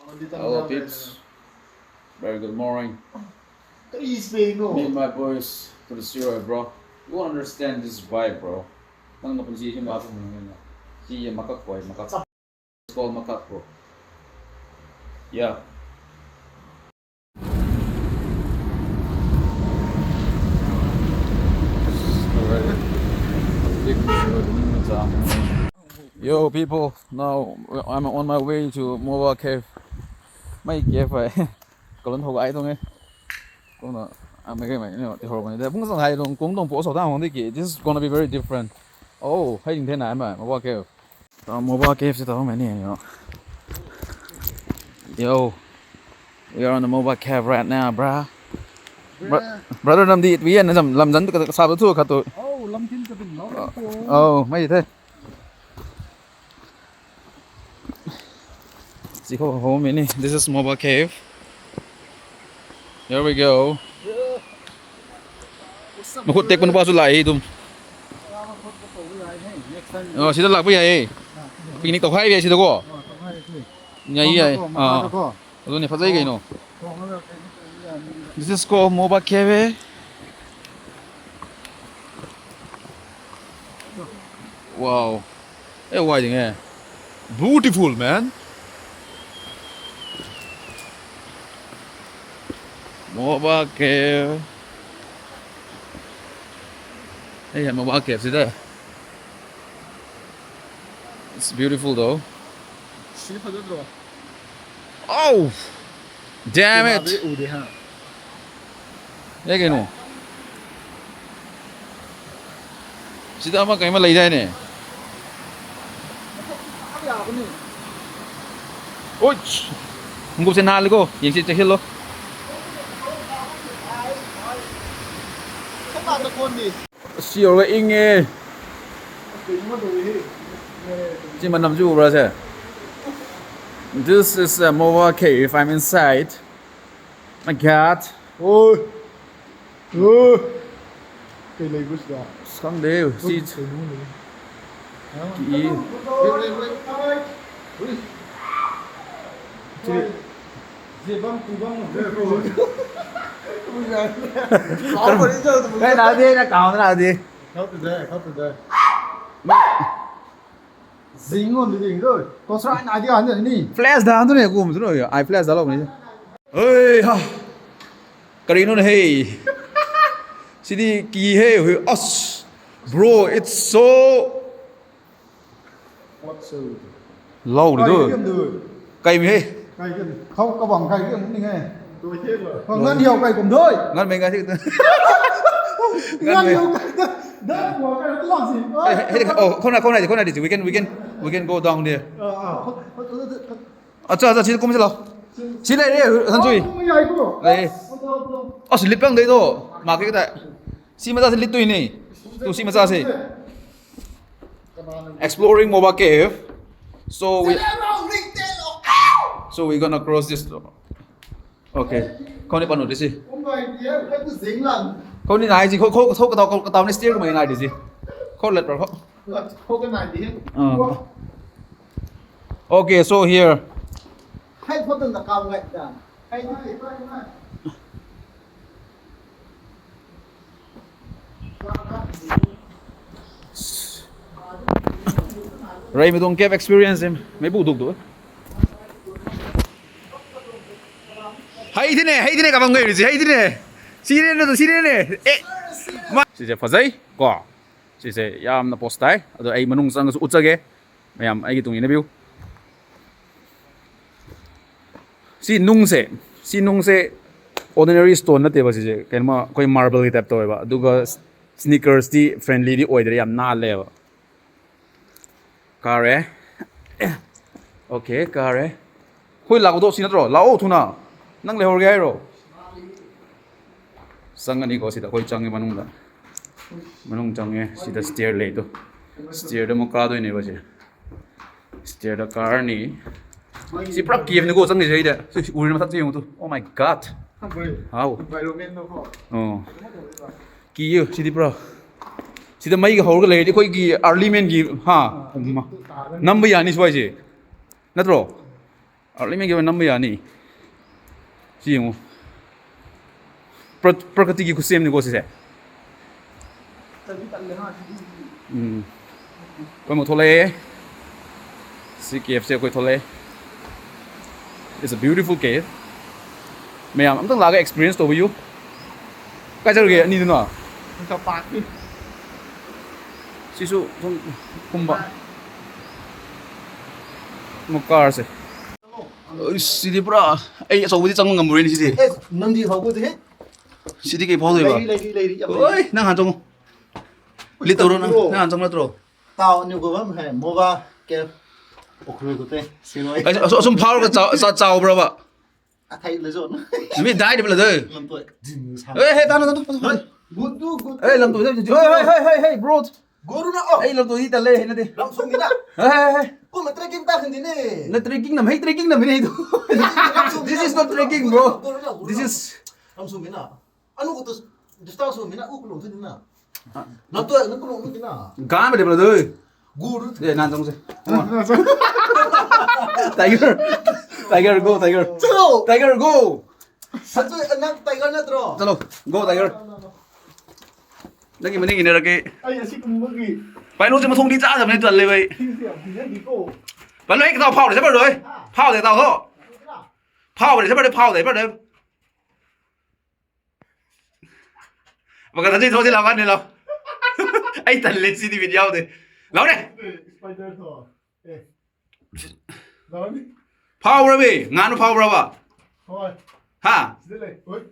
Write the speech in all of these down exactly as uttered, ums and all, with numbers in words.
Hello, peeps. Very good morning. Kari Spain, no? Me and my boys to the zero, bro. You won't understand this vibe, bro. Nang napansin siya mga si makak boy, makak. It's called makak, bro. Yeah. Yo, people, now I'm on my way to Mobile Cave. My cave, I. Kalon ho ai dong eh. Kung na, ah, may kay may, you know, tihor ba ni. Pung sang hai dong, kung dong po so ta hong di ki. This is gonna be very different. Oh, hai ding the na ma, Mobile Cave. Ta Mobile Cave si ta hong mai ni, you know. Yo, we are on the Mobile Cave right now, bruh. Br-, brother, nam di, we are nam lam jan ka sa ba tu ka tu. Oh, lam tin ka bin lo. Oh, mai the. See how home ini. This is Mobile Cave. Here we go. Makhut tek pun pa su lai tum. Oh, sida lak pa yai. Picnic to khai bi sida ko. Yai yai. Ah. Adu ne phajai gai no. This is called Mobile Cave. Wow. Eh, wai ding eh. Beautiful, man. Mobile Cave. Eh, Mobile Cave sida. It's beautiful though. Oh! Damn it! ꯑꯦ ꯀꯩꯅꯣ? ꯁꯤꯗ ꯑꯃ ꯀꯩꯃ ꯂꯩꯗꯥꯏꯅꯦ? ꯎꯏ! ꯈꯣꯡꯎꯞꯁꯦ ꯅꯥꯜꯂꯤꯀꯣ꯫ ꯌꯦꯡꯁꯤ, ꯆꯦꯛꯁꯤꯜꯂꯣ꯫ ꯁꯤ ꯌꯧꯔꯒ ꯏꯪꯉꯦ꯫ ꯁꯤ ꯃꯅꯝꯁꯤ ꯎꯕ꯭ꯔꯥ ꯁꯦ? This is a mobile cave. I'm inside. My God. ꯑꯣꯏ꯫ ꯑꯣꯏ꯫ ꯀꯩ ꯂꯩꯕ꯭ꯔꯥ ꯁꯤꯗ? ꯑꯁ, ꯈꯪꯗꯦ꯫ ꯁꯤ ꯀꯩꯅꯣ ꯂꯩ꯫ ꯀꯤ- Wait, wait, wait. Wait. ꯀꯥꯏ ꯅꯥꯗꯦ, ꯑꯩꯅ ꯀꯥꯎꯅ ꯅꯥꯗꯦ꯫ ꯐ꯭ꯂꯦꯁ ꯗꯥꯟꯗꯨꯅꯦ ꯀꯣꯝꯗꯨꯅ ꯑꯩ ꯐ꯭ꯂꯦꯁ ꯗꯥꯜꯍꯧꯕꯅꯤ꯫ ꯍꯣꯏ ꯍꯥ꯫ ꯀꯔꯤꯅꯣꯅꯦ ꯍꯦ? ꯁꯤꯗꯤ ꯀꯤꯍꯦ꯫ ꯑꯁ, bro, it's so ꯂꯧꯔꯤꯗꯨ꯫ ꯀꯩꯒꯤꯅꯣ? ꯀꯩꯃꯤꯍꯦ? ꯀꯩꯒꯤꯅꯣ? ꯈꯧ ꯀꯕꯥꯡ ꯀꯩꯒꯤꯅꯣ ꯅꯤꯡꯉꯦ꯫ ꯍꯣꯏ, ꯉꯟ ꯌꯥꯎ ꯀꯩꯒꯨꯝꯗꯣꯏ꯫ ꯉꯟ ꯃꯩ ꯉꯁꯤ꯫ ꯉꯟ ꯌꯥꯎ ꯀꯩꯒꯨꯝꯗꯣꯏ꯫ ꯅꯪ ꯋꯥ ꯀꯩꯅꯣ ꯂꯥꯛꯁꯤ꯫ ꯑꯦ, ꯍꯦ, ꯍꯦ, ꯑꯣ, ꯈꯣꯡꯅꯥ, ꯈꯣꯡꯅꯥ, ꯈꯣꯡꯅꯥ, we can, we can, we can go down there꯫ ꯑꯥ, ꯑꯥ, ꯍꯣ, ꯍꯣ, ꯍꯣ, ꯍꯣ꯫ ꯑꯠꯆꯥ, ꯑꯠꯆꯥ, ꯁꯤꯗ ꯀꯨꯝꯁꯤ ꯂꯥꯎ꯫ ꯁꯤ ꯂꯩꯔꯦ, ꯁꯟꯁꯨꯏ꯫ ꯑꯣ, ꯌꯥꯏꯀꯣ꯫ ꯂꯩꯌꯦ꯫ ꯑꯁ, ꯑꯣ, ꯑꯣ, ꯑꯣ꯫ ꯑꯁ, ꯂꯤꯞ ꯐꯪꯗꯣꯏꯗꯣ꯫ ꯃꯥ ꯀꯩ ꯀꯗꯥꯏ? ꯁꯤ ꯃꯆꯥꯁꯦ ꯂꯤꯠꯇꯣꯏꯅꯦ꯫ ꯇꯨ, ꯁꯤ ꯃꯆꯥꯁꯦ꯫ Exploring Moba Cave. So we, so we gonna cross this door. Okay. ꯈꯣꯡꯅꯤ ꯄꯥꯟꯅꯨꯗ꯭ꯔꯤꯁꯤ꯫ ꯈꯣꯡꯅꯤ ꯅꯥꯏꯁꯤ, ꯈꯣ-, ꯈꯣ-, ꯈꯣ-, ꯀꯇꯥꯎ-, ꯀꯇꯥꯎꯅꯤ stair ꯀꯃꯥꯏꯅ ꯅꯥꯏꯗ꯭ꯔꯤꯁꯤ? ꯈꯣ ꯂꯦꯠꯄ꯭ꯔꯣ? ꯈꯣ-, ꯑꯥ꯫ Okay, so here. Raimidong Cave experience ꯁꯦ ꯃꯩꯕꯨ ꯎꯗꯨꯛꯇꯨ꯫ ꯍꯩꯗꯤꯅꯦ, ꯍꯩꯗꯤꯅꯦ, ꯀꯃꯟ ꯑꯣꯏꯔꯤꯁꯤ, ꯍꯩꯗꯤꯅꯦ꯫ ꯁꯤꯔꯦꯅꯦ, ꯁꯤꯔꯦꯅꯦ꯫ ꯑꯦ, ꯃꯥ-, ꯁꯤꯁꯦ ꯐꯖꯩ ꯀꯣ꯫ ꯁꯤꯁꯦ ꯌꯥꯝꯅ ꯄꯣꯁ ꯇꯥꯏ꯫ ꯑꯗꯣ ꯑꯩ ꯃꯅꯨꯡ ꯆꯪꯉꯁꯨ ꯎꯠꯆꯒꯦ꯫ ꯃꯌꯥꯝ ꯑꯩꯒꯤ ꯇꯨꯡ ꯏꯟꯅꯕꯤꯌꯨ꯫ ꯁꯤ ꯅꯨꯡꯁꯦ, ꯁꯤ ꯅꯨꯡꯁꯦ ordinary stone ꯅꯠꯇꯦꯕ ꯁꯤꯁꯦ, ꯀꯩꯅꯣꯃ ꯑꯩꯈꯣꯏ marble ꯒꯤ type ꯇꯧꯋꯦꯕ꯫ ꯑꯗꯨꯒ sneakers ꯇꯤ friendly ꯗꯤ ꯑꯣꯏꯗ꯭ꯔꯦ, ꯌꯥꯝ ꯅꯥꯜꯂꯦꯕ꯫ ꯀꯥꯔꯦ꯫ Okay, ꯀꯥꯔꯦ꯫ ꯍꯣꯏ, ꯂꯥꯛꯑꯣꯗꯣ ꯁꯤ ꯅꯠꯇ꯭ꯔꯣ? ꯂꯥꯛꯑꯣ ꯊꯨꯅ꯫ ꯅꯪ ꯂꯩꯍꯧꯔꯒꯦ ꯍꯥꯏꯔꯣ? ꯆꯪꯉꯅꯤꯀꯣ ꯁꯤꯗ꯫ ꯑꯩꯈꯣꯏ ꯆꯪꯉꯦ ꯃꯅꯨꯡꯗ꯫ ꯃꯅꯨꯡ ꯆꯪꯉꯦ꯫ ꯁꯤꯗ stair ꯂꯩꯗꯣ꯫ Stair ꯗ ꯑꯃꯨꯛ ꯀꯥꯗꯣꯏꯅꯦꯕ ꯁꯦ꯫ Stair ꯗ ꯀꯥꯔꯅꯤ꯫ ꯁꯤ ꯄꯨꯔꯥ cave ꯅꯤꯀꯣ ꯆꯪꯉꯤꯁꯦ ꯑꯩꯗ꯫ ꯁꯤ, ꯁꯤ ꯎꯔꯤ ꯃꯊꯛꯇ ꯌꯦꯡꯉꯨ two. Oh my God꯫ How. Environment ꯗꯣꯀꯣ꯫ ꯑꯣ꯫ ꯀꯤꯌꯦ ꯁꯤꯗꯤ ꯄꯨꯔꯥ꯫ ꯁꯤꯗ ꯃꯩꯒ ꯍꯧꯔꯒ ꯂꯩꯔꯗꯤ ꯑꯩꯈꯣꯏꯒꯤ early man ꯒꯤ, ꯍꯥ? ꯅꯝꯕ ꯌꯥꯅꯤ ꯁ꯭ꯋꯥꯏꯁꯦ꯫ ꯅꯠꯇ꯭ꯔꯣ? ꯑꯥꯔꯂꯤꯃꯦꯟꯒꯤ ꯑꯣꯏꯅ ꯅꯝꯕ ꯌꯥꯅꯤ꯫ ꯁꯤ ꯌꯦꯡꯉꯨ꯫ ꯄ꯭ꯔ- ꯄ꯭ꯔꯀ꯭ꯔꯤꯇꯤꯒꯤ ꯈꯨꯠꯁꯦꯝꯅꯤꯀꯣ ꯁꯤꯁꯦ꯫ ꯎꯝ꯫ ꯑꯩꯈꯣꯏ ꯑꯃꯨꯛ ꯊꯣꯛꯂꯛꯑꯦ꯫ ꯁꯤ ꯀꯦꯞꯁꯦ ꯑꯩꯈꯣꯏ ꯊꯣꯛꯂꯛꯑꯦ꯫ It's a beautiful cave. ꯃꯌꯥꯝ ꯑꯝꯇꯪ ꯂꯥꯛꯑꯒ ꯑꯦꯛꯁꯄꯤꯔꯤꯌꯦꯟꯁ ꯇꯧꯕꯤꯌꯨ꯫ ꯀꯥꯏ ꯆꯠꯂꯨꯒꯦ ꯑꯅꯤꯗꯨꯅꯣ? ꯁꯤꯁꯨ ꯁꯨꯝ ꯀꯨꯝꯕ꯫ ꯑꯃꯨꯛ ꯀꯥꯔꯁꯦ꯫ ꯑꯩꯁ, ꯁꯤꯗꯤ ꯄꯨꯔꯥ ꯑꯩ ꯑꯆꯧꯕꯗꯤ ꯆꯪꯕ ꯉꯝꯃꯔꯣꯏꯅꯦ ꯁꯤꯗꯤ꯫ ꯑꯦ, ꯅꯪꯗꯤ ꯍꯧꯒꯗꯦꯍꯦ꯫ ꯁꯤꯗꯤ ꯀꯩ ꯐꯥꯎꯗꯣꯏꯕ? ꯂꯩꯔꯤ, ꯂꯩꯔꯤ, ꯂꯩꯔꯤ, ꯌꯥꯝ ꯂꯩꯔꯤ꯫ ꯑꯣꯏ, ꯅꯪ ꯍꯥꯟꯅ ꯆꯪꯉꯣ꯫ ꯂꯤꯠ ꯇꯧꯔꯣ ꯅꯪ꯫ ꯅꯪ ꯍꯥꯟꯅ ꯆꯪꯉꯣ ꯅꯠꯇ꯭ꯔꯣ? ꯇꯥꯎ, ꯅꯤꯎ ꯒꯣꯕꯝ ꯍꯦ, ꯃꯣꯕꯥ ꯀꯦꯐ꯫ ꯑꯣꯈ꯭ꯔꯣꯏ ꯒꯨꯇꯦ, ꯁꯤꯔꯣꯏ꯫ ꯑꯁ, ꯑꯁ, ꯑꯁꯨꯝ ꯐꯥꯎꯔꯒ ꯆꯥꯎ-, ꯆꯥ-, ꯆꯥꯎꯕ꯭ꯔꯕ? ꯑꯊꯩ ꯂꯩꯖꯣ꯫ ꯅꯨꯃꯤꯠ ꯗꯥꯏꯗ ꯂꯩꯗꯣꯏ꯫ ꯂꯝꯇꯣꯏ꯫ ꯖꯤꯝ ꯁꯥ-꯫ ꯑꯦ, ꯍꯦ, ꯇꯥꯅꯣ, ꯇꯥꯅꯣ, ꯇꯥꯅꯣ꯫ ꯍꯣꯏ, ꯒꯨꯗ ꯗꯨ, ꯒꯨꯗ ꯗꯨ꯫ ꯑꯦ, ꯂꯝꯇꯣꯏ, ꯍꯦ, ꯍꯦ, ꯍꯦ, ꯕ꯭ꯔꯣ꯫ ꯒꯣꯔꯨꯅ, ꯑꯣ꯫ ꯑꯩ ꯂꯝꯇꯣꯏꯗꯤ ꯇꯜꯂꯦ, ꯍꯩꯅꯗꯦ꯫ ꯂꯝꯁꯣꯡꯅꯤꯅ꯫ ꯍꯦ, ꯍꯦ, ꯍꯦ꯫ ꯀꯨꯝꯃ ꯇ꯭ꯔꯦꯀꯤꯡ ꯇꯥꯈꯟꯗꯤꯅꯦ꯫ ꯅ ꯇ꯭ꯔꯦꯀꯤꯡ ꯅꯝ-, ꯍꯩ ꯇ꯭ꯔꯦꯀꯤꯡ ꯅꯝꯃꯤꯅꯦ ꯑꯩꯗꯣ꯫ ꯂꯝꯁꯣꯡꯅꯤꯅ꯫ This is not trekking, bro. ꯒꯣꯔꯨꯅ, ꯒꯣꯔꯨꯅ꯫ This is ꯂꯝꯁꯣꯡꯅꯤꯅ꯫ Anu Koothu ꯗꯤꯁꯇꯥꯟꯁ ꯁꯨꯃꯤꯅ ꯎ ꯀꯨꯂꯣꯡ ꯊꯤꯅ꯫ ꯅꯠꯇꯣ, ꯅꯪ ꯀꯨꯂꯣꯡ ꯊꯤꯅ꯫ ꯒꯥꯟ ꯃꯗꯤ ꯕ꯭ꯔꯗꯔ꯫ ꯒꯨꯔꯨ꯫ ꯑꯦ, ꯅꯍꯥꯟ ꯆꯪꯉꯨꯁꯦ꯫ ꯇꯥꯏꯒꯔ꯫ Tiger, go, tiger. ꯆꯠꯂꯣ꯫ Tiger, go. ꯁꯠꯁꯨ, ꯅꯪ ꯇꯥꯏꯒꯔ ꯅꯠꯇ꯭ꯔꯣ? ꯆꯠꯂꯣ, ꯒꯣ, ꯇꯥꯏꯒꯔ꯫ ꯅꯪꯒꯤ ꯃꯅꯤꯡ ꯏꯟꯅꯔꯛꯀꯦ꯫ ꯑꯩ ꯑꯁꯤ ꯀꯨꯝꯕꯒꯤ ꯄꯥꯏꯂꯣꯠꯁꯦ ꯃꯊꯣꯡꯗꯤ ꯆꯥꯗꯕꯅꯤ, ꯇꯜꯂꯦꯕ ꯑꯩ꯫ ꯊꯤꯕꯁꯦ ꯌꯥꯝ ꯍꯩꯅꯗꯦꯀꯣ꯫ ꯄꯥꯏꯂꯣꯠ, ꯑꯩ ꯈꯤꯇꯪ ꯐꯥꯎꯔꯦ, ꯆꯠꯄ ꯂꯣꯏ꯫ ꯍꯥ? ꯐꯥꯎꯗꯦ, ꯇꯥꯎꯊꯣ꯫ ꯐꯥꯎꯗ꯭ꯔꯥ? ꯐꯥꯎꯔꯦ, ꯆꯠꯄ ꯂꯣꯏ ꯐꯥꯎꯗꯦ, ꯆꯠꯄ ꯂꯣꯏ꯫ ꯃꯈꯥ ꯊꯥꯖꯤꯟ ꯊꯣꯛꯑꯗꯤ ꯂꯥꯎ, ꯀꯥꯟꯗ ꯂꯥꯎ꯫ ꯑꯩ ꯇꯜꯂꯦ, ꯁꯤꯗꯤ ꯕꯤꯠ ꯌꯥꯎꯗꯦ꯫ ꯂꯥꯎꯅꯦ꯫ ꯏꯁꯄꯥꯏꯗꯔ ꯊꯣ꯫ ꯑꯦ꯫ ꯂꯥꯎꯅꯤ꯫ ꯐꯥꯎꯕ꯭ꯔꯕꯤ? ꯉꯥꯅꯨ ꯐꯥꯎꯕ꯭ꯔꯕ? ꯍꯣꯏ꯫ ꯍꯥ? ꯁꯤꯗ ꯂꯩ꯫ ꯍꯣꯏ꯫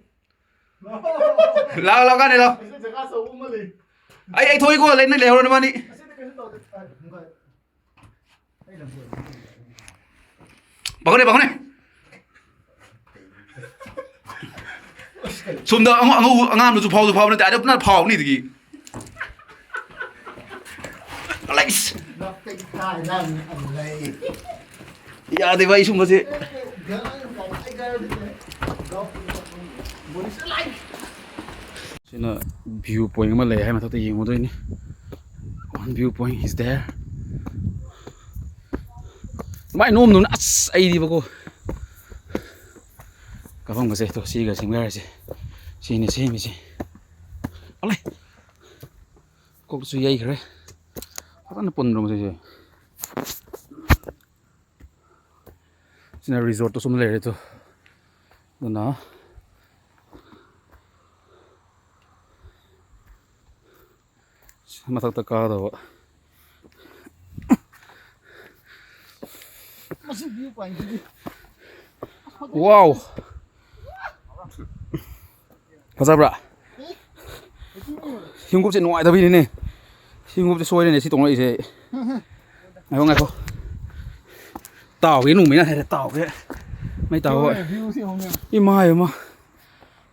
ꯂꯥꯎ, ꯂꯥꯎ, ꯀꯥꯟꯗ ꯂꯥꯎ꯫ ꯑꯁꯤꯗ ꯖꯒꯥ ꯑꯆꯧꯕ ꯑꯃ ꯂꯩ꯫ ꯑꯩ, ꯑꯩ ꯊꯣꯛꯏꯀꯣ, ꯂꯩ, ꯅꯣꯏ ꯂꯩꯍꯧꯔꯣ ꯅꯕꯥꯅꯤ꯫ ꯑꯁꯤꯗ ꯀꯩꯁꯨ ꯇꯧꯗꯦ꯫ ꯑ, ꯍꯨꯡꯒꯥꯏ꯫ ꯄꯥꯈꯠꯅꯦ, ꯄꯥꯈꯠꯅꯦ꯫ ꯁꯣꯝꯗ ꯑꯉꯧ-, ꯑꯉꯧꯕ, ꯑꯉꯥꯡꯗꯨꯁꯨ ꯐꯥꯎꯁꯨ ꯐꯥꯎꯕ ꯅꯠꯇꯦ, ꯑꯗ ꯄꯨꯅ ꯐꯥꯎꯕꯅꯤ ꯑꯗꯒꯤ꯫ ꯑꯂꯦꯛꯁ! ꯌꯥꯗꯦ ꯚꯥꯏ, ꯁꯨꯝꯕꯁꯦ꯫ ꯁꯤꯅ ꯚ꯭ꯌꯨ ꯄꯣꯏꯟ ꯑꯃ ꯂꯩ ꯍꯥꯏ, ꯃꯊꯛꯇ ꯌꯦꯡꯉꯨꯗꯣꯏꯅꯤ꯫ One view point is there. ꯑꯗꯨꯃꯥꯏꯅ ꯅꯣꯝꯗꯨꯅ ꯑꯁ ꯑꯩꯗꯤꯕꯀꯣ꯫ ꯀꯥꯐꯝꯒꯁꯦ ꯇꯣ ꯁꯤꯒ ꯁꯦꯝꯒꯥꯏꯔꯁꯦ꯫ ꯁꯤꯅꯤ ꯁꯦꯝꯃꯤꯁꯦ꯫ ꯑꯂꯦ꯫ ꯀꯣꯛꯁꯨ ꯌꯩꯈ꯭ꯔꯦ꯫ ꯐꯖꯅ ꯄꯨꯟꯗ꯭ꯔꯣ ꯃꯁꯤꯁꯦ? ꯁꯤꯅ ꯔꯤꯖꯣꯔꯠꯇꯁꯨ ꯑꯃ ꯂꯩꯔꯦ ꯇꯣ꯫ ꯑꯗꯨꯅ ꯃꯊꯛꯇ ꯀꯥꯗꯕ꯫ ꯃꯁꯤ view pointꯁꯤꯗꯤ꯫ ꯋꯥꯎ꯫ ꯐꯖꯕ꯭ꯔꯥ? ꯁꯤ ꯈꯣꯡꯎꯞꯁꯦ ꯅꯨꯡꯉꯥꯏꯇꯕꯩꯅꯤꯅꯦ꯫ ꯁꯤ ꯈꯣꯡꯎꯞꯁꯦ ꯁꯣꯏꯔꯦꯅꯦ ꯁꯤ ꯇꯣꯡꯂꯛꯏꯁꯦ꯫ ꯉꯥꯏꯈꯣ ꯉꯥꯏꯈꯣ꯫ ꯇꯥꯎꯒꯦ ꯅꯣꯡꯃꯩꯅ ꯍꯥꯏꯔꯦ ꯇꯥꯎꯒꯦ꯫ ꯃꯩ ꯇꯥꯎ ꯍꯣꯏ꯫ Viewꯁꯦ ꯌꯦꯡꯉꯣ ꯃꯌꯥꯝ꯫ ꯏꯃꯥ ꯏꯃꯥ꯫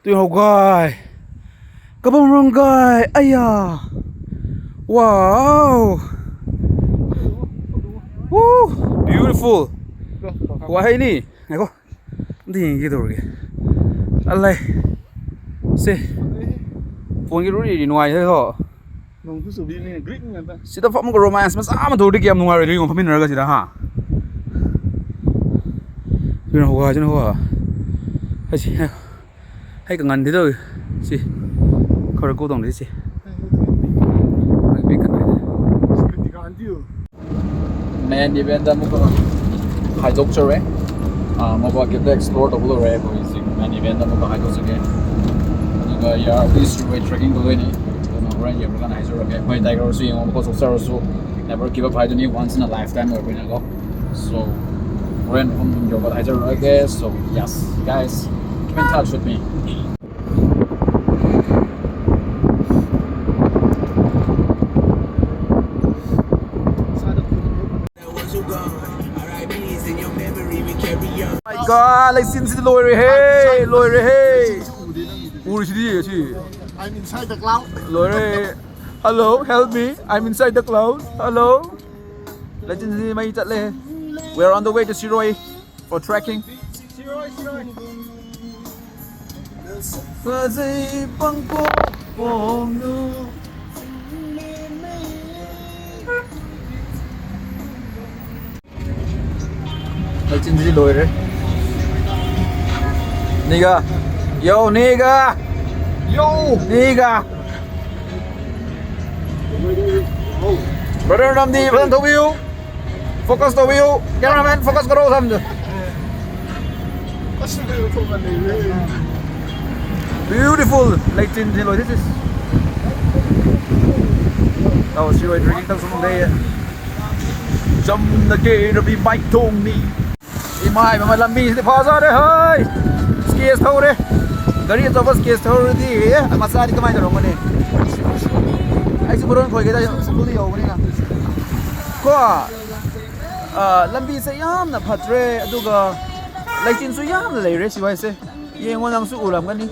ꯇꯨ ꯍꯧꯒꯥꯏ꯫ ꯀꯕꯝ ꯔꯣꯡꯒꯥꯏ꯫ ꯑꯌꯥ꯫ Wow. Woo. Beautiful. ꯋꯥꯍꯩꯅꯤ꯫ ꯉꯥꯏꯈꯣ꯫ ꯑꯝꯇ ꯌꯦꯡꯒꯦ ꯇꯧꯔꯒꯦ꯫ ꯑꯜꯂꯦ꯫ ꯁꯦ꯫ ꯐꯣꯟꯒꯤ ꯔꯨꯔꯤꯗꯤ ꯅꯨꯡꯉꯥꯏꯍꯦ ꯍꯣ꯫ ꯅꯣꯡꯁꯨ ꯆꯨꯕꯤꯕꯅꯤꯅ ꯒ꯭ꯔꯤꯛ ꯉꯥꯛꯇ꯫ ꯁꯤꯗ ꯐꯝꯃꯒ romance ꯃꯆꯥ ꯑꯃ ꯇꯧꯔꯗꯤ ꯀꯌꯥꯝ ꯅꯨꯡꯉꯥꯏꯔꯣꯏꯗꯣꯏꯅꯣ ꯐꯝꯃꯤꯟꯅꯔꯒ ꯁꯤꯗ ꯍꯥ꯫ ꯁꯤꯅ ꯍꯧꯒꯥꯏ ꯁꯤꯅ ꯍꯧꯒꯥꯏ꯫ ꯑꯩꯁꯤ ꯍꯩ ꯀꯪꯍꯟꯗꯦ ꯇꯧꯏ꯫ ꯁꯤ ꯈꯔ ꯀꯣꯛ ꯇꯧꯅꯤ ꯁꯤ꯫ ꯃꯦꯟ ꯏꯚꯦꯟꯗ ꯑꯃꯨꯛꯀ ꯍꯥꯏꯗꯣꯛꯆꯔꯦ꯫ ꯃꯣꯕꯥꯏꯜ ꯀꯦꯞꯇ ꯑꯦꯛꯁꯄ꯭ꯂꯣꯔ ꯇꯧꯕ ꯂꯣꯏꯔꯦ꯫ ꯑꯩꯈꯣꯏ ꯍꯧꯖꯤꯛ ꯃꯦꯟ ꯏꯚꯦꯟꯗ ꯑꯃꯨꯛꯀ ꯍꯥꯏꯗꯣꯛꯆꯒꯦ꯫ ꯑꯗꯨꯒ ꯌꯥꯔꯗꯤ ꯁꯤꯔꯣꯏ ꯇ꯭ꯔꯦꯛꯀꯤꯡ ꯇꯧꯗꯣꯏꯅꯤ꯫ ꯑꯗꯨꯅ ꯍꯣꯔꯦꯟ ꯌꯦꯡꯉꯀꯥꯟꯗ ꯍꯥꯏꯖꯔꯛꯀꯦ꯫ ꯑꯩꯈꯣꯏ ꯇꯥꯏꯒꯔꯁꯨ ꯌꯦꯡꯉꯣ ꯃꯈꯣꯏ ꯆꯣꯛꯆꯔꯁꯨ never give up ꯍꯥꯏꯗꯨꯅꯤ, once in a lifetime ꯑꯣꯏꯕꯅꯤꯅꯀꯣ꯫ So ꯍꯣꯔꯦꯟ ꯃꯐꯝ ꯌꯧꯕꯗ ꯍꯥꯏꯖꯔꯛꯑꯒꯦ꯫ So yes guys, keep in touch with me. My God, ꯂꯩꯆꯤꯟꯁꯤꯗꯤ ꯂꯣꯏꯔꯦꯍꯦ, ꯂꯣꯏꯔꯦꯍꯦ꯫ ꯎꯔꯤꯁꯤꯗꯤ ꯑꯁꯤ꯫ I'm inside the cloud. ꯂꯣꯏꯔꯦ꯫ Hello, help me. I'm inside the cloud. Hello. ꯂꯩꯆꯤꯟꯁꯤꯗꯤ ꯃꯩ ꯆꯠꯂꯦ꯫ We are on the way to Shirui for trekking. ꯐꯖꯩ ꯄꯪꯄꯣꯡ ꯄꯣꯡꯅꯨ꯫ ꯂꯩꯆꯤꯟꯁꯤꯗꯤ ꯂꯣꯏꯔꯦ꯫ ꯅꯤꯒ꯫ Yo, ꯅꯤꯒ꯫ Yo, ꯅꯤꯒ꯫ Brother, ꯅꯝꯗꯤ ꯐꯖꯅ ꯊꯧꯕꯤꯌꯨ꯫ Focus ꯇꯧꯕꯤꯌꯨ꯫ Cameraman, focus ꯀꯔꯣ ꯊꯝꯗ꯫ ꯑꯁ, ꯂꯩꯕ ꯊꯣꯛꯍꯜꯂꯦ꯫ Beautiful. ꯂꯩꯆꯤꯟꯁꯤ ꯂꯣꯏꯔꯦ ꯁꯤꯁ꯫ ꯇꯧ, ꯁꯤꯔꯣꯏ trekking ꯇꯧꯁꯨ ꯂꯩꯌꯦ꯫ ꯆꯝꯅ ꯀꯦꯔꯕꯤ bike ꯊꯣꯡꯅꯤ꯫ ꯏꯃꯥ ꯏꯕꯦꯝꯃ, ꯂꯝꯕꯤꯁꯤꯗꯤ ꯐꯖꯔꯦ ꯍꯩ! Sketch ꯊꯧꯔꯦ꯫ ꯒꯥꯔꯤ ꯑꯆꯧꯕ sketch ꯊꯧꯔꯗꯤ, ꯑꯦ, ꯃꯆꯥꯗꯤ ꯀꯃꯥꯏꯅ ꯇꯧꯔꯝꯒꯅꯤ? ꯑꯩꯁꯨ ꯃꯔꯣꯟ ꯈꯣꯏꯒꯦꯗ, ꯁ꯭ꯀꯨꯜꯗ ꯌꯧꯕꯅꯤꯅ꯫ ꯀꯣ, ꯑ, ꯂꯝꯕꯤꯁꯦ ꯌꯥꯝꯅ ꯐꯠꯇ꯭ꯔꯦ, ꯑꯗꯨꯒ ꯂꯩꯆꯤꯟꯁꯨ ꯌꯥꯝꯅ ꯂꯩꯔꯦ ꯁꯤꯋꯥꯏꯁꯦ꯫ ꯌꯦꯡꯉꯣ, ꯅꯪꯁꯨ ꯎꯔꯝꯒꯅꯤ꯫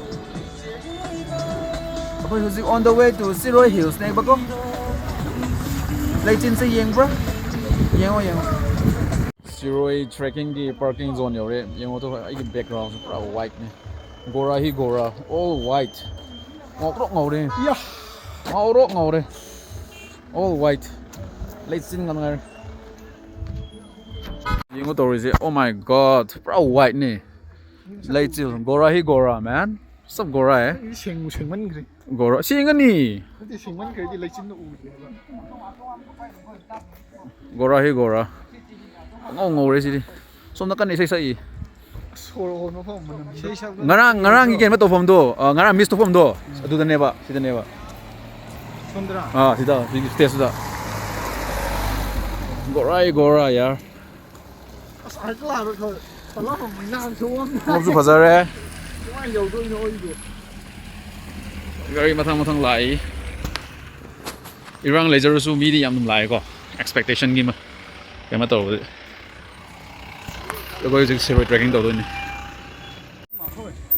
ꯑꯩꯈꯣꯏ ꯍꯧꯖꯤꯛ on the way to ꯁꯤꯔꯣꯏ Hillsꯅꯦꯕꯀꯣ꯫ ꯂꯩꯆꯤꯟꯁꯦ ꯌꯦꯡꯕ꯭ꯔꯥ? ꯌꯦꯡꯉꯣ, ꯌꯦꯡꯉꯣ꯫ ꯁꯤꯔꯣꯏ trekkingꯒꯤ parking zone ꯌꯧꯔꯦ꯫ ꯌꯦꯡꯉꯣ ꯇꯨ, ꯑꯩꯒꯤ backgroundꯁꯦ ꯄꯨꯔꯥ whiteꯅꯦ꯫ ꯒꯣꯔꯥ ꯍꯤ ꯒꯣꯔꯥ, all white꯫ ꯉꯧꯔꯣꯛ ꯉꯧꯔꯦ꯫ ꯌꯥ! ꯉꯧꯔꯣꯛ ꯉꯧꯔꯦ꯫ All white꯫ ꯂꯩꯆꯤꯟ ꯉꯥꯛ ꯉꯥꯏꯔꯦ꯫ ꯌꯦꯡꯉꯣ ꯇꯧꯔꯤꯁꯦ꯫ Oh my God, ꯄꯨꯔꯥ whiteꯅꯦ꯫ ꯂꯩꯆꯤꯜ, ꯒꯣꯔꯥ ꯍꯤ ꯒꯣꯔꯥ, man. ꯆꯞ ꯒꯣꯔꯥ, ꯑꯦ꯫ ꯑꯩꯗꯤ ꯁꯦꯡꯕꯨ ꯁꯦꯡꯃꯟꯈ꯭ꯔꯦ꯫ ꯒꯣꯔꯥ, ꯁꯦꯡꯒꯅꯤ꯫ ꯅꯠꯇꯦ, ꯁꯦꯡꯃꯟꯈ꯭ꯔꯗꯤ ꯂꯩꯆꯤꯟꯗꯣ ꯎꯗ꯭ꯔꯦ ꯍꯥꯏꯕ꯫ ꯒꯣꯔꯥ ꯍꯤ ꯒꯣꯔꯥ꯫ ꯄꯨꯡꯉꯧ ꯉꯧꯔꯦ ꯁꯤꯗꯤ꯫ ꯁꯣꯝ ꯅꯥꯀꯟꯗ ꯏꯁꯩ ꯁꯛꯏ꯫ ꯑꯁ, ꯁꯣꯔ ꯍꯣꯟꯕ ꯐꯥꯎ ꯃꯅꯝ꯫ ꯏꯁꯩ ꯁꯛꯄ ꯉꯔꯥꯡ, ꯉꯔꯥꯡꯒꯤ ꯀꯩꯅꯣ ꯇꯧꯐꯝꯗꯣ, ꯑ, ꯉꯔꯥꯡ miss ꯇꯧꯐꯝꯗꯣ, ꯑꯗꯨꯗꯅꯦꯕ, ꯁꯤꯗꯅꯦꯕ꯫ ꯁꯣꯝꯗꯔꯥ? ꯑꯥ, ꯁꯤꯗ, ꯁꯤꯒꯤ stageꯇꯨꯗ꯫ ꯒꯣꯔꯥ ꯍꯤ ꯒꯣꯔꯥ, ꯌꯥꯔ꯫ ꯑꯁ, ꯑꯥ ꯀ꯭ꯂꯥꯁꯇ ꯈꯔ ꯆꯠꯂꯝꯃꯕꯅꯤꯅ ꯊꯣꯛꯑꯝꯅꯤ꯫ ꯈꯣꯡꯎꯞꯁꯨ ꯐꯖꯔꯦ꯫ ꯀꯃꯥꯏꯅ ꯌꯧꯗꯣꯏꯅꯣ ꯑꯩꯕꯨ? ꯒꯥꯔꯤ ꯃꯊꯪ ꯃꯊꯪ ꯂꯥꯛꯏ꯫ ꯏꯔꯥꯡ ꯂꯩꯖꯔꯁꯨ ꯃꯤꯗꯤ ꯌꯥꯝ ꯑꯗꯨꯝ ꯂꯥꯛꯑꯦꯀꯣ, expectationꯒꯤ ꯃ-, ꯀꯩꯅꯣ ꯇꯧꯕꯗꯤ꯫ ꯑꯩꯈꯣꯏ ꯍꯧꯖꯤꯛ ꯁꯤꯔꯣꯏ trekking ꯇꯧꯗꯣꯏꯅꯤ꯫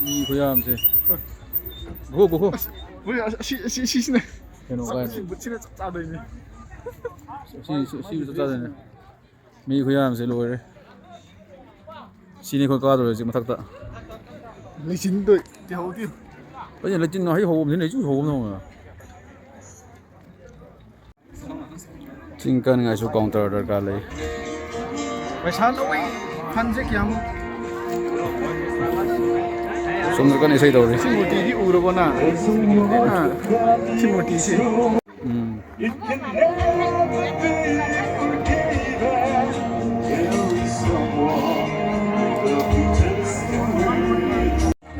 ꯃꯤ ꯈꯨꯌꯥꯝꯁꯦ꯫ Go, go, go. ꯑꯁ, ꯍꯣꯏ, ꯑꯁ, ꯑꯁꯤ, ꯑꯁꯤ, ꯑꯁꯤꯁꯤꯅ ꯀꯩꯅꯣ ꯆꯞ-, ꯀꯥꯏꯅ꯫ ꯑꯁꯤ ꯕꯨꯠꯁꯤꯅ ꯆꯞ ꯆꯥꯗꯣꯏꯅꯦ꯫ ꯁꯤ, ꯁꯤ, ꯁꯤꯁꯨ ꯆꯞ ꯆꯥꯗꯣꯏꯅꯦ꯫ ꯃꯤ ꯈꯨꯌꯥꯝꯁꯦ ꯂꯣꯏꯔꯦ꯫ ꯁꯤꯅꯤ ꯑꯩꯈꯣꯏ ꯀꯥꯗꯧꯔꯤꯁꯦ ꯃꯊꯛꯇ꯫ ꯂꯩꯆꯤꯟꯗꯣ ꯇꯤꯍꯧꯗꯦ꯫ ꯑꯩꯅ ꯂꯩꯆꯤꯟ ꯍꯩ ꯍꯧꯕꯅꯤ, ꯂꯩꯆꯤꯟ ꯍꯧꯕꯅ꯫ ꯆꯤꯡ ꯀꯥꯅꯤꯡꯉꯥꯏꯁꯨ counter ꯗꯔꯀꯥꯔ ꯂꯩ꯫ ꯄꯩꯁꯥ ꯂꯧꯏ꯫ ꯐꯟꯁꯦ ꯀꯌꯥꯃꯨꯛ? ꯁꯣꯝꯗ ꯀꯟꯅ ꯏꯁꯩ ꯇꯧꯔꯤ꯫ ꯁꯤ ꯃꯨꯔꯇꯤꯗꯤ ꯎꯔꯕꯣ ꯅꯪ? ꯑꯥ, ꯁꯤ ꯃꯨꯔꯇꯤꯁꯤ꯫ ꯎꯝ꯫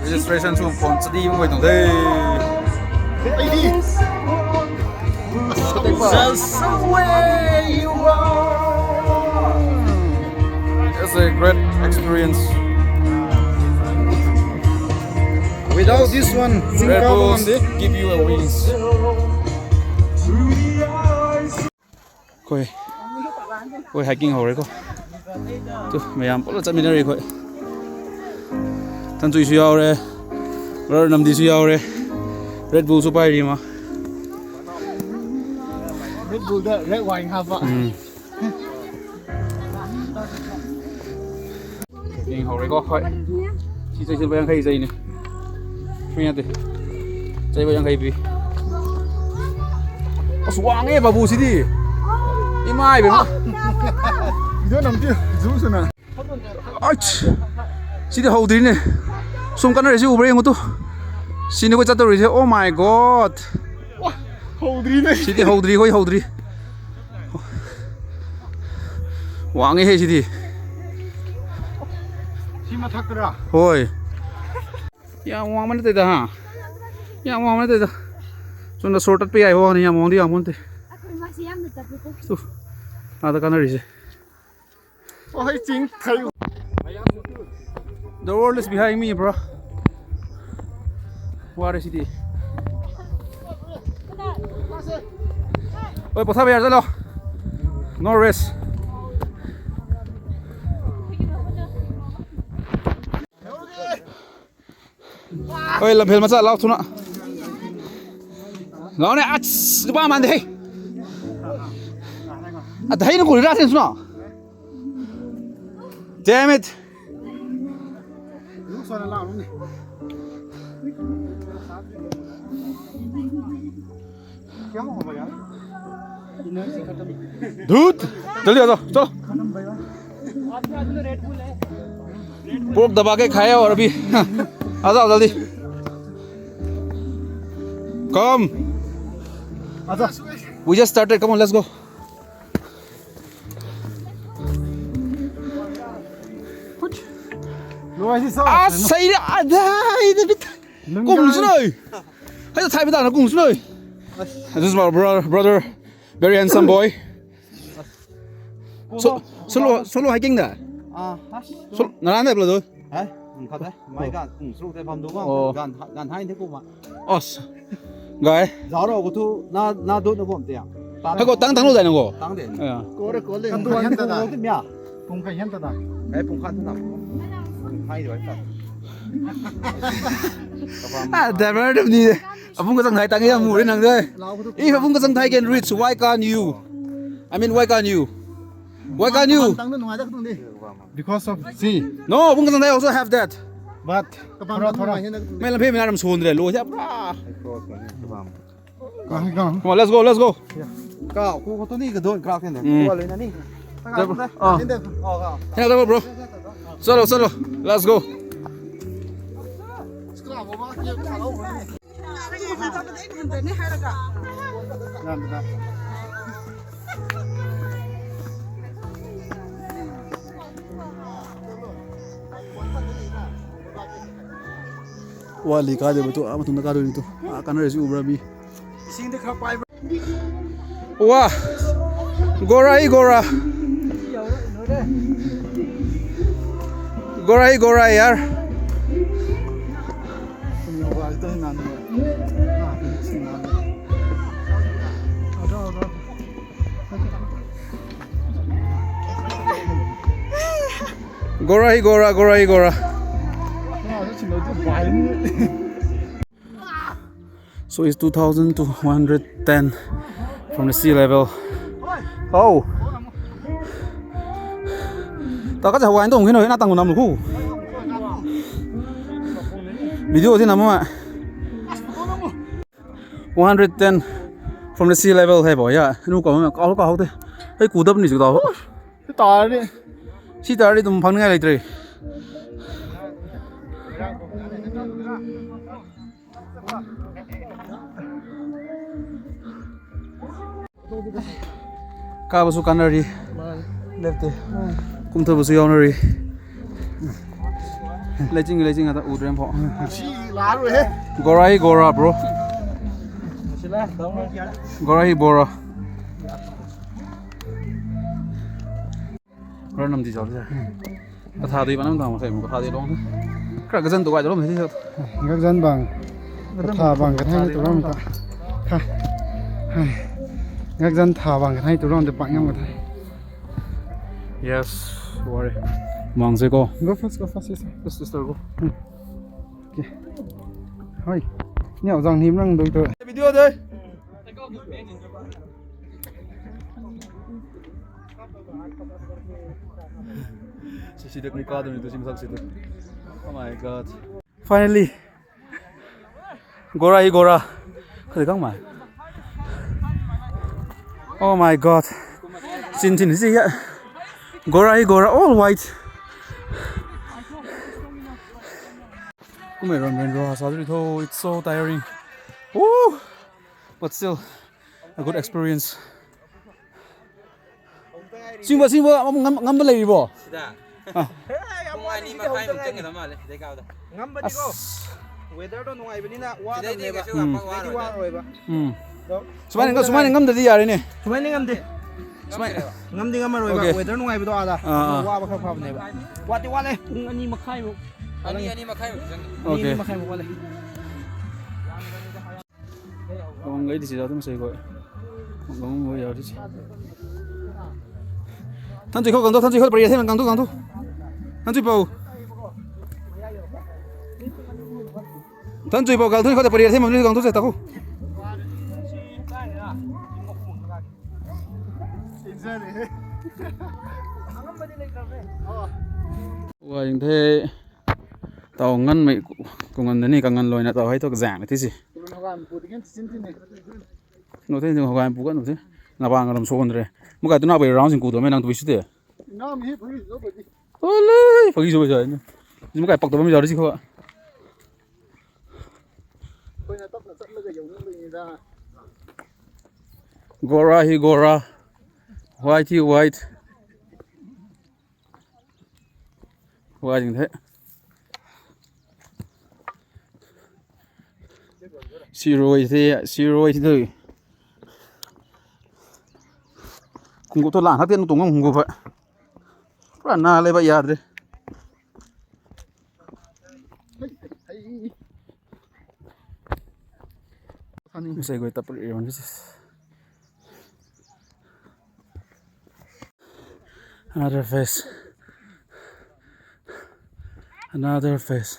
Registration ꯁꯨ ꯐꯣꯟ ꯆꯠꯂꯤ ꯑꯃ ꯑꯣꯏꯗꯧꯗꯦ꯫ ꯑꯩꯗꯤ Just the way you are. It's a great experience. Without this one, ꯆꯤꯡ Red ꯀꯥꯕ Bulls ꯉꯝꯗꯦ꯫ Give you a wings. ꯑꯩꯈꯣꯏ ꯑꯩꯈꯣꯏ hiking ꯍꯧꯔꯦꯀꯣ꯫ ꯇꯨ, ꯃꯌꯥꯝ ꯄꯨꯂꯞ ꯆꯠꯃꯤꯟꯅꯔꯤ ꯑꯩꯈꯣꯏ꯫ ꯇꯟꯆꯨꯏꯁꯨ ꯌꯥꯎꯔꯦ, ꯕ꯭ꯔꯗꯔ ꯅꯝꯗꯤꯁꯨ ꯌꯥꯎꯔꯦ, Red Bull ꯁꯨ ꯄꯥꯏꯔꯤ ꯃꯥ꯫ Red Bull ꯗ red wine ꯍꯥꯞꯄ꯫ ꯎꯝ꯫ ꯌꯦꯡꯍꯧꯔꯦꯀꯣ꯫ ꯍꯣꯏ, ꯁꯤ ꯆꯩꯁꯦ ꯂꯨꯄꯥ ꯌꯥꯡꯈꯩ ꯆꯩꯅꯤ, free ꯅꯠꯇꯦ꯫ ꯆꯩ ꯂꯨꯄꯥ ꯌꯥꯡꯈꯩ ꯄꯤ꯫ ꯑꯁ, ꯋꯥꯡꯉꯦ ꯕꯥꯕꯨ ꯁꯤꯗꯤ꯫ ꯏꯃꯥ ꯏꯕꯦꯝꯃ꯫ Video ꯅꯝꯗꯤ ꯖꯨꯁꯅ꯫ ꯑꯩꯁ, ꯁꯤꯗꯤ ꯍꯧꯗ꯭ꯔꯤꯅꯦ꯫ ꯁꯨꯝ ꯀꯟꯅꯔꯦ, ꯁꯤ ꯎꯕ꯭ꯔꯥ ꯌꯦꯡꯉꯨ ꯇꯨ꯫ ꯁꯤꯅꯤ ꯑꯩꯈꯣꯏ ꯆꯠꯇꯧꯔꯤꯁꯦ꯫ Oh my God꯫ ꯍꯧꯗ꯭ꯔꯤꯅꯦ꯫ ꯁꯤꯗꯤ ꯍꯧꯗ꯭ꯔꯤ, ꯍꯣꯏ, ꯍꯧꯗ꯭ꯔꯤ꯫ ꯋꯥꯡꯉꯦꯍꯦ ꯁꯤꯗꯤ꯫ ꯁꯤ ꯃꯊꯛꯇꯔꯥ? ꯍꯣꯏ꯫ ꯌꯥꯝ ꯋꯥꯡꯕ ꯅꯠꯇꯦꯗ, ꯍꯥ? ꯌꯥꯝ ꯋꯥꯡꯕ ꯅꯠꯇꯦꯗ꯫ ꯁꯣꯝꯗ ꯁꯣꯔ ꯇꯠꯄ ꯌꯥꯏ ꯋꯥꯅꯤ, ꯌꯥꯝ ꯋꯥꯡꯗꯤ ꯌꯥꯝꯕ ꯅꯠꯇꯦ꯫ ꯑꯩꯈꯣꯏ ꯃꯥꯁꯤ ꯌꯥꯝꯅ ꯇꯞꯄꯦꯀꯣ꯫ ꯇꯨ, ꯑꯥꯗ ꯀꯥꯟꯅꯔꯤꯁꯦ꯫ ꯋꯥꯍꯩ ꯆꯤꯡ ꯊꯩ꯫ The world is behind me, bro. ꯋꯥꯔꯦ ꯁꯤꯗꯤ꯫ ꯍꯣꯏ, ꯄꯣꯊꯥꯕ ꯌꯥꯔꯦ, ꯆꯠꯂꯣ꯫ No rest. ꯍꯣꯏ, ꯂꯝꯐꯦꯜ ꯃꯆꯥ, ꯂꯥꯎ ꯊꯨꯅ꯫ ꯂꯥꯎꯅꯦ, ꯑꯁ, ꯅꯨꯄꯥ ꯃꯥꯟꯗꯦ ꯍꯦ꯫ ꯑꯗ ꯍꯩꯅ ꯀꯨꯔꯤꯔꯥ ꯁꯦꯟꯁꯨꯅꯣ꯫ Damn it! धूत! जल्दी आ जाओ, चलो। पोर्क दबा के खाया और अभी आ जाओ जल्दी। कम। We just started. Come on, let's go. Lo, así está. 아, 사이리. 아, 나, 이제 밑에. 꼼수노이. 하여튼 타입이다, 나 꼼수노이. This is my brother, brother. Very handsome boy. So, solo, solo hiking da. 아, 하시. Solo, 나라네 brother. 에? 응, 가자. 마이가 응, 수록 대밤 동안 어. 간 간 하인데 고마. Os. Guy. 자로 고투 나나 돈도 뭐 없대야. 하고 땅 땅로 되는 거. 땅대. 야. Kore kole. Kan tu yan ta da. 뭐야? Pung ka yan ta da. 에 ponkan tu 나. 하이 되어 있다. 아, 대단하네. 아분 거상 나이 땅에 야 물이 난 거. If 아분 거상 Thai can reach, why can't you? I mean, why can't you? Why can't you? Tang na nungai da ka tung di. Because of See. No, 아분 거상 Thai also have that. But thora thora. मैं लंबे में आराम सोन रहे लो जा पूरा. Ka ka. Come on, let's go, let's go. 까 고고 또 니가 돈 그렇게 네. 음. 뭐 하려나 니? 아, 어 가. 해나 bro. Solo, solo. Let's go. ꯋꯥꯠꯂꯤ ꯀꯥꯗꯣꯏꯕ two, ꯑꯥ ꯃꯇꯨꯡꯗ ꯀꯥꯗꯣꯏꯅꯤ two. ꯑꯥ ꯀꯥꯟꯅꯔꯁꯤ ꯎꯕ꯭ꯔꯥ ꯃꯤ? ꯋꯥ! ꯒꯣꯔꯥ ꯍꯤ ꯒꯣꯔꯥ! ꯒꯣꯔꯥ ꯍꯤ ꯒꯣꯔꯥ ꯌꯥꯔ! ꯒꯣꯔꯥ ꯍꯤ ꯒꯣꯔꯥ, ꯒꯣꯔꯥ ꯍꯤ ꯒꯣꯔꯥ! So it's two thousand two hundred ten from the sea level. Oh. ꯇꯥ ꯀ ꯆ ꯍꯋꯥꯏ ꯇꯣꯡ ꯈꯤꯅꯣ ꯍꯦꯅ ꯇꯪ ꯅꯝ ꯈꯨ꯫ Video ꯁꯤ ꯅꯝꯃ꯫ One hundred ten from the sea level ꯍꯥꯏꯕꯣ ꯌꯥ꯫ ꯅꯨ ꯀꯥꯎ ꯀꯥꯎ ꯀꯥꯎ ꯇꯦ꯫ ꯑꯩ ꯀꯨꯗꯕꯅꯤ ꯁꯤ ꯀꯥꯎ꯫ Tare. ꯁꯤ ꯇꯥꯔꯗꯤ ꯑꯗꯨꯝ ꯐꯪꯅꯤꯡꯉꯥꯏ ꯂꯩꯇ꯭ꯔꯦ꯫ ꯀꯥꯕꯁꯨ ꯀꯥꯟꯅꯔꯤ꯫ ꯂꯦꯞꯇꯦ꯫ ꯀꯨꯝꯊꯕꯁꯨ ꯌꯥꯎꯅꯔꯤ꯫ ꯂꯩꯆꯤꯟꯒꯤ ꯂꯩꯆꯤꯟ ꯉꯥꯛꯇ ꯎꯗ꯭ꯔꯦ ꯑꯃꯐꯥꯎ꯫ ꯁꯤ ꯂꯥꯛꯑꯔꯣꯏꯍꯦ꯫ ꯒꯣꯔꯥ ꯍꯤ ꯒꯣꯔꯥ, bro꯫ ꯒꯣꯔꯥ ꯍꯤ ꯕꯣꯔꯥ꯫ ꯔꯟ ꯑꯃꯗꯤ ꯆꯥꯎꯗꯤ ꯌꯥꯔꯦ꯫ ꯀꯊꯥꯗꯤ ꯄꯅꯝ ꯊꯥꯡ ꯃꯈꯩ ꯑꯃꯨꯛ ꯀꯊꯥꯗꯤ ꯂꯣꯡ꯫ ꯈꯔ ꯒꯖꯟ ꯇꯧꯒꯥꯏꯗꯧꯔꯝꯅꯤ ꯁꯤꯁꯨ꯫ ꯒꯖꯟ ꯕꯥꯡ꯫ ꯀꯊꯥ ꯕꯥꯡ ꯀꯊꯥꯏꯅ ꯇꯧꯔꯝ ꯀ-, ꯈ-, ꯍꯥꯏ꯫ ꯒꯖꯟ ꯊꯥ ꯕꯥꯡ ꯀꯊꯥꯏꯅ ꯇꯧꯔꯝꯗ ꯄꯥꯛ ꯉꯝ ꯀꯊꯥꯏ꯫ Yes, ꯋꯥꯔꯦ꯫ ꯃꯥꯡꯁꯦꯀꯣ꯫ Go first, go first, sister. Yes, sister, go. ꯎꯝ꯫ Okay. ꯍꯣꯏ꯫ ꯅꯦ ꯑꯣꯖꯥꯡ ꯅꯤꯝ ꯅꯪ ꯗꯣꯏ ꯇꯧ꯫ Video ꯗꯦ꯫ ꯁꯤ ꯁꯤꯗ ꯀꯨꯝ ꯀꯥꯗꯣꯏꯅꯤ ꯇꯨ ꯁꯤ ꯃꯊꯛꯁꯤꯗ꯫ Oh my God. Finally. ꯒꯣꯔꯥ ꯍꯤ ꯒꯣꯔꯥ꯫ ꯈꯗꯤ ꯈꯪ ꯃꯥ꯫ Oh my God. ꯆꯤꯟ ꯊꯤꯟ ꯁꯤ ꯌꯥ-, ꯒꯣꯔꯥ ꯍꯤ ꯒꯣꯔꯥ, all white. ꯀꯨꯝꯃꯩ ꯔꯣꯟ ꯔꯦꯟ ꯔꯣ ꯍꯥ ꯁꯥꯗꯨꯔꯤ ꯊꯣ, it's so tiring. Woo! But still, a good experience. ꯁꯤꯒꯨꯝꯕ, ꯁꯤꯒꯨꯝꯕ ꯑꯃꯨꯛ ꯉꯝ-, ꯉꯝꯕ ꯂꯩꯔꯤꯕꯣ? ꯁꯤꯗ꯫ ꯑꯥ꯫ ꯄꯨꯡ ꯑꯅꯤ ꯃꯈꯥꯏꯃꯨꯛ ꯆꯪꯒꯗꯕ ꯃꯥꯜꯂꯦ ꯁꯤꯗꯩ ꯀꯥꯕꯗ꯫ ꯉꯝꯕꯗꯤꯀꯣ, ꯑꯁ꯫ Weatherꯗꯣ ꯅꯨꯡꯉꯥꯏꯕꯅꯤꯅ ꯁꯤꯗꯩꯗꯤ ꯋꯥꯗꯕꯅꯦꯕ꯫ ꯀꯩꯁꯨ ꯌꯥꯝ ꯎꯝ꯫ ꯄꯥꯛ ꯁꯤꯗꯩꯗꯤ ꯋꯥꯔꯣꯏꯗ꯫ ꯋꯥꯔꯣꯏꯕ꯫ ꯎꯝ꯫ ꯑꯗꯣ ꯁꯨꯃꯥꯏꯅ, ꯁꯨꯃꯥꯏꯅ ꯉꯝꯗꯗꯤ ꯌꯥꯔꯦꯅꯦ꯫ ꯁꯨꯃꯥꯏꯅ ꯉꯝꯗꯦ꯫ ꯁꯨꯃꯥꯏꯅ꯫ ꯉꯝꯗꯤ ꯉꯝꯃꯔꯣꯏꯕ꯫ Okay. Weather ꯅꯨꯡꯉꯥꯏꯕꯗꯣ ꯑꯥꯗ꯫ ꯑꯥ, ꯑꯥ꯫ ꯋꯥꯕ ꯈꯔ ꯐꯕꯅꯦꯕ꯫ ꯋꯥꯠꯇꯤ ꯋꯥꯠꯂꯦ꯫ ꯄꯨꯡ ꯑꯅꯤ ꯃꯈꯥꯏꯃꯨꯛ꯫ ꯑꯅꯤ, ꯑꯅꯤ ꯃꯈꯥꯏꯃꯨꯛ ꯆꯪꯉꯤ꯫ ꯑꯅꯤ, Okay. ꯑꯅꯤ ꯃꯈꯥꯏꯃꯨꯛ ꯋꯥꯠꯂꯦ꯫ ꯋꯥꯡꯒꯩꯗꯤ ꯁꯤꯗ ꯑꯗꯨꯝ ꯁꯦ ꯀꯣꯏ꯫ ꯋꯥꯡꯒꯩ ꯌꯥꯎꯔꯤ ꯁꯤ꯫ ꯊꯟ ꯆꯨꯏꯈꯣ ꯀꯥꯡꯊꯣꯛ, ꯊꯟ ꯆꯨꯏꯈꯣ ꯄꯔꯤ ꯑꯁꯦ ꯀꯥꯡꯊꯣꯛ, ꯀꯥꯡꯊꯣꯛ꯫ ꯊꯟ ꯆꯨꯏꯄꯧ꯫ ꯊꯟ ꯆꯨꯏꯄꯧ ꯀꯥꯡꯊꯣꯛ, ꯈꯣꯠꯇ ꯄꯔꯤ ꯑꯁꯦ ꯃꯝꯂꯤ ꯀꯥꯡꯊꯣꯛ ꯁꯦ ꯇꯥꯈꯣ꯫ ꯋꯥ ꯌꯦꯡꯊꯦ꯫ ꯇꯥꯎ ꯉꯟꯃꯩ ꯀꯨꯡꯉꯟꯗꯅꯤ ꯀꯪꯉꯟ ꯂꯣꯏꯅ ꯇꯧ ꯍꯩꯇꯣꯛ ꯖꯥꯡꯅ ꯊꯤꯁꯤ꯫ ꯅꯣꯊꯩ ꯍꯣꯒꯥꯏ ꯄꯨꯒꯠ ꯅꯣꯊꯩ꯫ ꯅꯄꯥꯡ ꯑꯗꯨꯝ ꯁꯣꯛꯍꯟꯗ꯭ꯔꯦ꯫ ꯃꯨꯛꯀꯥ ꯇꯨꯅꯥꯕꯩ ꯔꯥꯎꯟꯁꯤꯡ ꯀꯨꯗꯣꯃꯦ ꯅꯪ ꯇꯨꯏꯁꯤꯗꯤ꯫ ꯉꯥ ꯃꯍꯤ ꯐꯨꯔꯤꯁꯨ ꯂꯧꯕꯗꯤ꯫ ꯑꯣꯂꯦ, ꯐꯥꯒꯤ ꯁꯨꯕ ꯌꯥꯏꯅꯦ꯫ ꯁꯤ ꯃꯀꯥꯏ ꯄꯛꯇꯕ ꯑꯃ ꯌꯥꯎꯔꯤ ꯁꯤ ꯈꯣ꯫ ꯑꯩꯈꯣꯏꯅ ꯇꯞꯅ ꯆꯠꯂꯒ ꯌꯧꯅꯤꯡꯕꯩꯅꯤꯗ꯫ ꯒꯣꯔꯥ ꯍꯤ ꯒꯣꯔꯥ, white ꯍꯤ white꯫ ꯋꯥꯁꯤꯡꯁꯦ ꯁꯤꯔꯣꯏꯁꯦ, ꯁꯤꯔꯣꯏꯁꯤꯗ ꯈꯣꯡꯎꯞꯇꯣ ꯂꯥꯡ ꯈꯛꯇꯦ ꯇꯣꯡꯉꯝ ꯈꯣꯡꯎꯞ꯫ ꯄꯨꯔꯥ ꯅꯥꯜꯂꯦꯕ, ꯌꯥꯗ꯭ꯔꯦ꯫ ꯉꯁꯥꯏ ꯑꯩꯈꯣꯏ ꯇꯞꯄ ꯏꯔꯣꯟꯒꯤꯁꯦ꯫ Another face. Another face.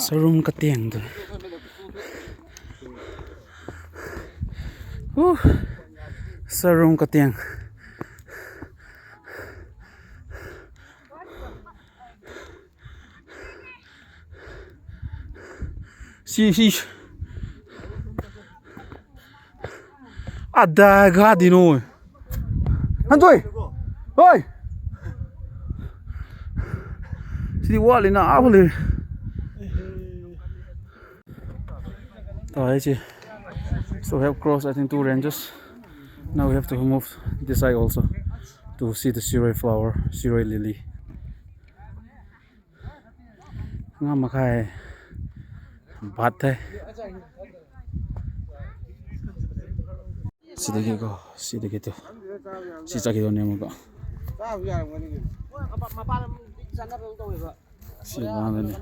ꯁꯔꯨꯝ ꯀꯇꯦꯡꯗꯨ꯫ ꯎ꯫ ꯁꯔꯨꯝ ꯀꯇꯦꯡ꯫ ꯁꯤ, ꯁꯤ꯫ ꯑꯗꯥ ꯒꯥꯗꯤꯅꯣ꯫ ꯍꯟꯗꯣꯏ꯫ ꯍꯣꯏ꯫ ꯁꯤꯗꯤ ꯋꯥꯠꯂꯤꯅ ꯑꯥ ꯐꯥꯎ ꯂꯩꯔꯦ꯫ ꯇꯧꯔꯤꯁꯦ꯫ So have crossed, I think, two ranges. Now we have to move this side also to see the siroi flower, siroi lily. ꯃꯉꯥ ꯃꯈꯥꯏ ꯕꯥꯠ ꯊꯥꯏ꯫ ꯁꯤꯗꯒꯤꯀꯣ, ꯁꯤꯗꯒꯤ ꯇꯨ ꯁꯤ ꯆꯠꯈꯤꯗꯧꯅꯦ ꯑꯃꯨꯛꯀ꯫ ꯁꯤ ꯃꯃꯥꯡꯗꯅꯦ꯫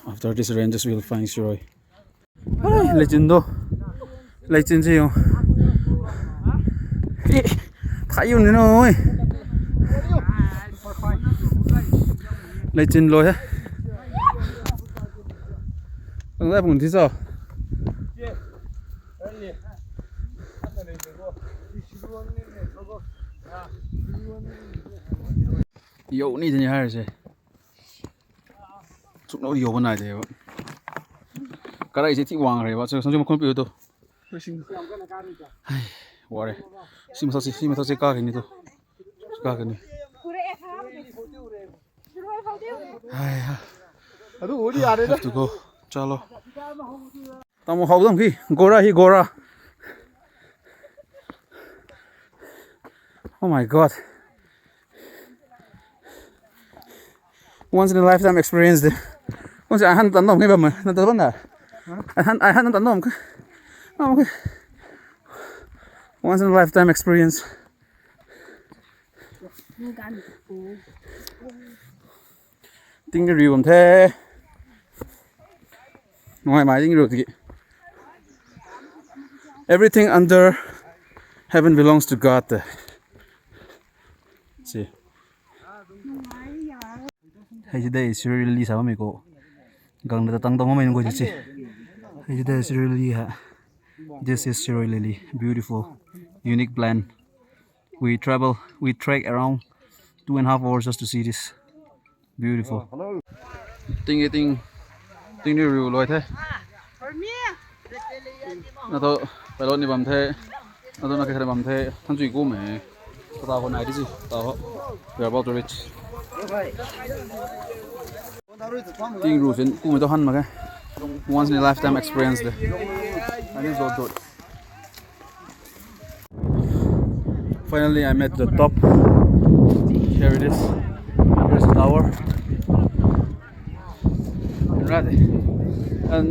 After this ranges, we will find siroi. ꯍꯩ, ꯂꯩꯆꯤꯟꯗꯣ, ꯂꯩꯆꯤꯟꯁꯦ ꯌꯦꯡꯉꯣ꯫ ꯑꯦ, ꯊꯥꯏ ꯌꯨꯝꯅꯤꯅ ꯃꯣꯏ꯫ ꯂꯩꯆꯤꯟ ꯂꯣꯏꯍꯦ꯫ ꯀꯪꯂꯥ ꯄꯨꯟꯁꯤ ꯆꯥꯎ꯫ ꯌꯧꯅꯤꯗꯅꯤ ꯍꯥꯏꯔꯤꯁꯦ꯫ ꯁꯨꯛꯌꯧ ꯌꯧꯕ ꯅꯥꯏꯗꯦꯕ꯫ ꯀꯔꯥꯏꯁꯦ ꯊꯤ ꯋꯥꯡꯈ꯭ꯔꯦꯕ, ꯁꯤ ꯁꯪꯖꯨ ꯃꯈꯣꯟ ꯄꯤꯌꯨ ꯇꯨ꯫ ꯍꯩ, ꯋꯥꯔꯦ꯫ ꯁꯤ ꯃꯊꯛꯁꯤ, ꯁꯤ ꯃꯊꯛꯁꯤ ꯀꯥꯈꯤꯅꯤ ꯇꯨ꯫ ꯀꯥꯈꯤꯅꯤ꯫ ꯍꯩ, ꯍꯥ꯫ ꯑꯗꯨ ꯑꯣꯏꯗꯤ ꯌꯥꯔꯦꯗ꯫ Have to go. ꯆꯠꯂꯣ꯫ ꯇꯥꯃꯣ ꯍꯥꯎꯗꯝꯈꯤ꯫ ꯒꯣꯔꯥ ꯍꯤ ꯒꯣꯔꯥ꯫ Oh my God. Once in a lifetime experience de. Once I hadn't done no ngiba ma na dona. I hadn't I hadn't done no. Okay. Once in a lifetime experience. Ting ri bam the. Ngai mai ting ri ti. Everything under heaven belongs to God. See. Hei, today is really sama miko. Gang da tang tang mai ngoi si. Hei, today is really ha. This is really beautiful, unique plant. We travel, we trek around two and a half hours just to see this. Beautiful. Ting ting ting ni riu loi the. Na to pilot ni bam the. Na to na ke bam the. Than chui ku me. Ta ho nai di si. Ta ho. We are about to reach. Ting ru sin ku me to han ma ke. Once in a lifetime experience de. I think so good. Finally, I'm at the top. Here it is. Here's the tower. Right. And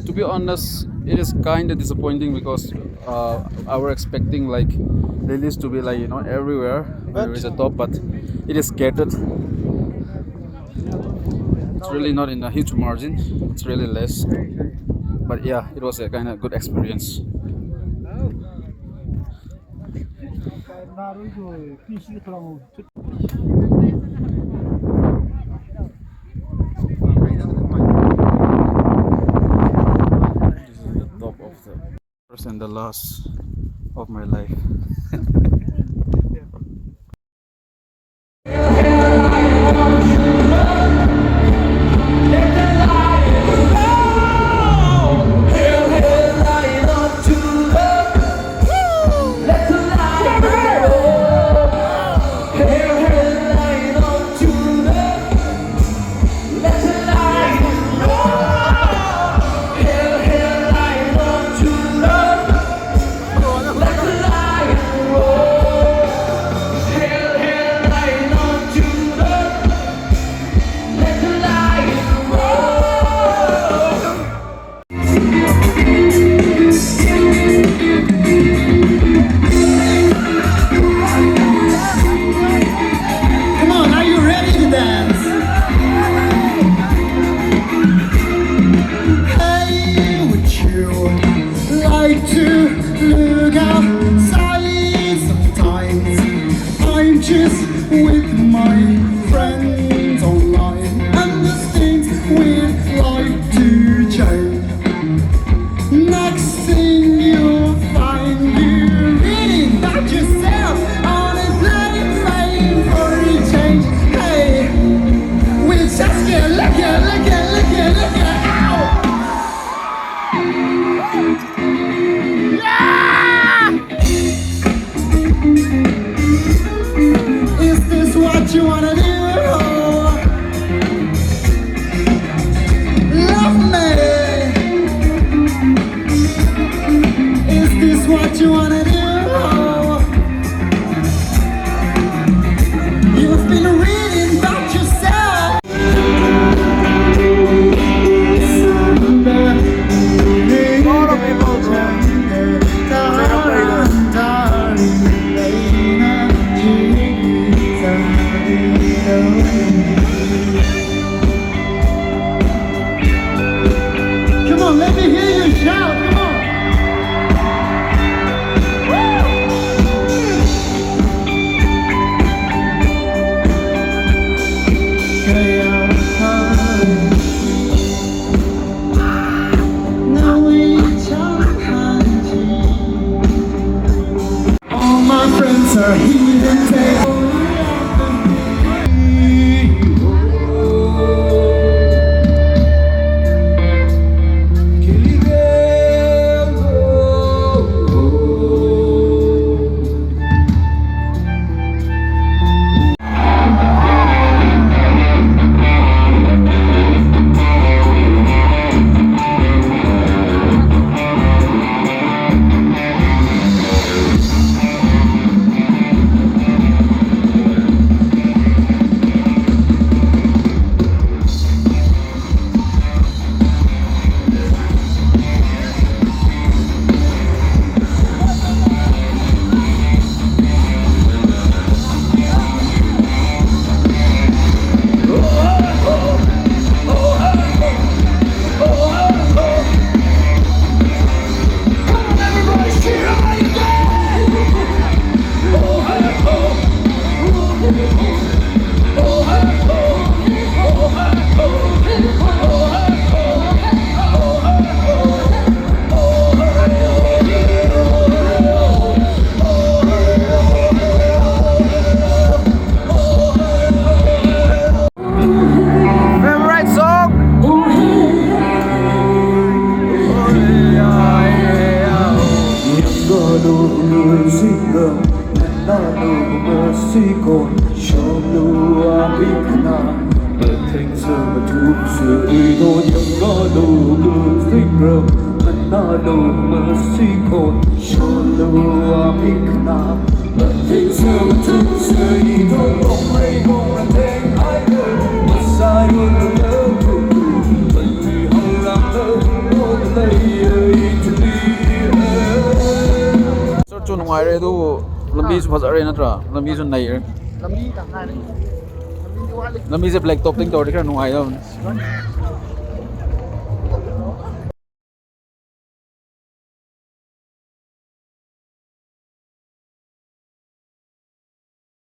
to be honest, it is kind of disappointing because uh, I were expecting like lilies to be like, you know, everywhere when we reach the top, but it is scattered. It's really not in a huge margin. It's really less. But yeah, it was a kind of good experience. This is the top of the first and the last of my life. Come on, are you ready to dance? Hey, would you like to look outside sometimes? I'm just with my friends online, and there's things we'd like to change. Kon shonu amikna, but things are too soon. We don't young go do good thing, bro. Manalo masi kon shonu amikna, but things are too soon. You don't go play, go and take either. Masai on the love to do, but we hold on the road, play it to be. ꯆꯠꯁꯨ ꯅꯨꯡꯉꯥꯏꯔꯦ, ꯑꯗꯨꯕꯨ ꯂꯝꯕꯤꯁꯨ ꯐꯖꯔꯦ ꯅꯠꯇ꯭ꯔꯥ? ꯂꯝꯕꯤꯁꯨ ꯅꯩꯔꯦ꯫ ꯂꯝꯕꯤ ꯇꯪꯈꯥꯏꯅꯤ꯫ ꯂꯝꯕꯤꯗꯤ ꯋꯥꯠꯂꯤ꯫ ꯂꯝꯕꯤꯁꯦ ꯕ꯭ꯂꯦꯛ ꯇꯣꯞꯄꯤꯡ ꯇꯧꯔꯗꯤ ꯈꯔ ꯅꯨꯡꯉꯥꯏꯗꯕꯅꯤ꯫